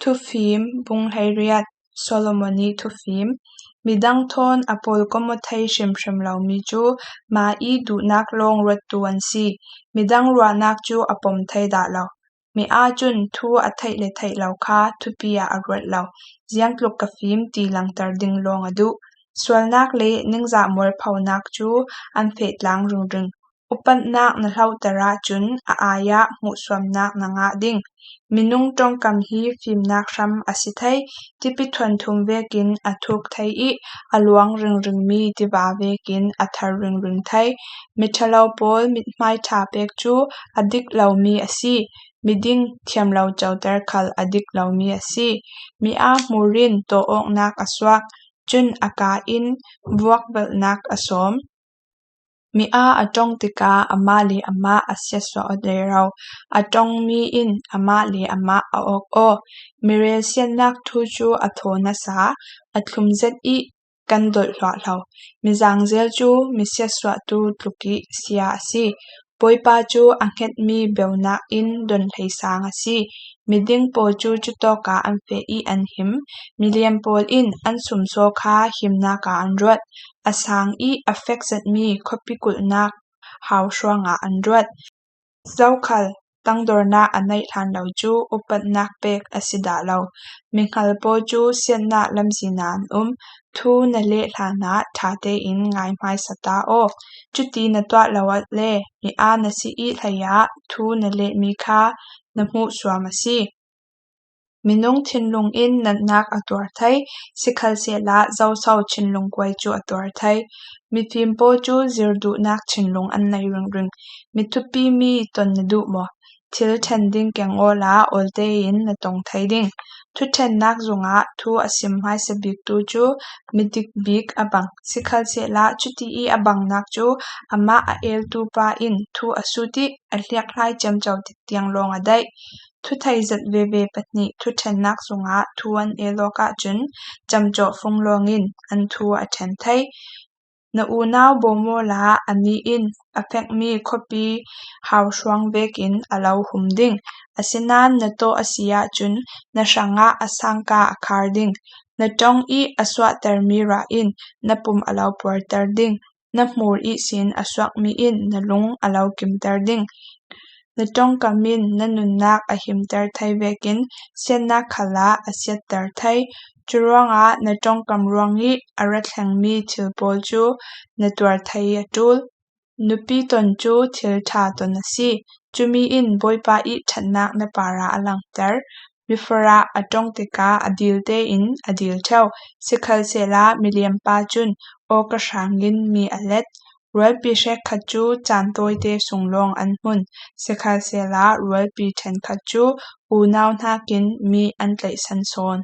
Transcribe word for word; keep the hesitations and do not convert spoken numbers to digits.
Thufim bung hleiriat. Solomon ih thufim. Midang thawn a pawlkom aw thei hrimhrim lomi cu ma ih duhnak lawng ruattu an si. Midang ruahnak cu a pom thei dah lo. Mi aa cun thu a theih le theih lo kha thupi ah a ruat lo. Ziangtluk ka fim ti langter ding lawng a duh. Sualnak le ningzah mualphonak cu an feh tlang ringring. Upatnak na hlohter ahcun a ai ah hmuhsuamnak na ngah ding. Minung ṭongkam hi fimnak hram a si thei, tipi thuanthum vekin a thuk thei ih a luang ringringmi tiva vekin a thar ringring thei. Miṭhalo pawl mithmai ṭha pek cu a dik lomi a si. Miding thiam lo coter khal a dik lomi a si. Mi aa hmur in tawh awknak a suak, cun a ka in vuakvelhnak a sawm. Mi aa a ṭong tikah amah le amah a siatsuah aw rero. A ṭongmi in amah le amah a awk aw. Mirel siatnak thu cu a thaw nasa, a thlum zet ih kan dolh hluahhlo. Mi zangzel cu mi siatsuahtu tluk ih sia a si. Bawipa cu a hngetmi beunak in don hleisang a si. Miding pawl cu cutawkah an feh ih an him. Milian pawl in an sumsaw kha himnak ah an ruat. A sang ih a fek zetmi khuapi kulhnak hau hruangah an ruat. Zokhal tangdornak a neih hlan lo cu upatnak pek a si dah lo. Mihngal pawl cu siatnak lamzin ah an um. Thu na leh hlan ah ṭha tein ngai hmaisa ta aw. Cuti na tuah lo ah le mi aa na si ih hleiah thu na lehmi kha na hmuhsuam a si. Minung thinlung in natnak a tuar thei, sikhalsehla zoso thinlung kuai cu a tuar thei. Mifim pawl cu zir duhnak thinlung an nei ringring. Mi thupimi ton na duh maw? Thil ṭhen ding keng awla awlte in na tong thei ding. Thuṭhennak zungah thu a sim hmaisa biktu cu midik bik a bang. Sikhalsehla cuti ih a bangnak cu amah a eltu pa in thu a sut ih a hliakhlai ciamco tiktiang lawng a daih. Thuthei zat veve pahnih thuṭhennak zungah thu an el awk ahcun camcawh fung lawngin an thu a ṭhen thei. Na unau bawm awla anih in a fekmi khuapi hau hruang vekin a lo hum ding. Asinain na tawh a si ahcun na hrangah a sangka a khar ding. Na ṭong ih a suahtermi rah in na pum a lo puarter ding. Na hmur ihsin a suakmi in na lung a lo kimter ding. Na ṭongkam in na nunnak a himter thei vekin siatnak khalah a siatter thei. Curuangah na ṭongkam ruangih a ra thlengmi thil pawl cu na tuar thei a ṭul. Nupi ton cu thil ṭha ton a si. Cumi in Bawipa ih ṭhatnak na parah a langter. Mifarah a ṭong tikah a dil tein a dil ṭheo. Sikhalsehla milianpa cun awka hrangin mi a let. Rualpi hrekkhat cu caan tawite sung lawng an hmun. Sikhalsehla rualpi ṭhenkhat cu unau hnakin mi an tlaihsan sawn.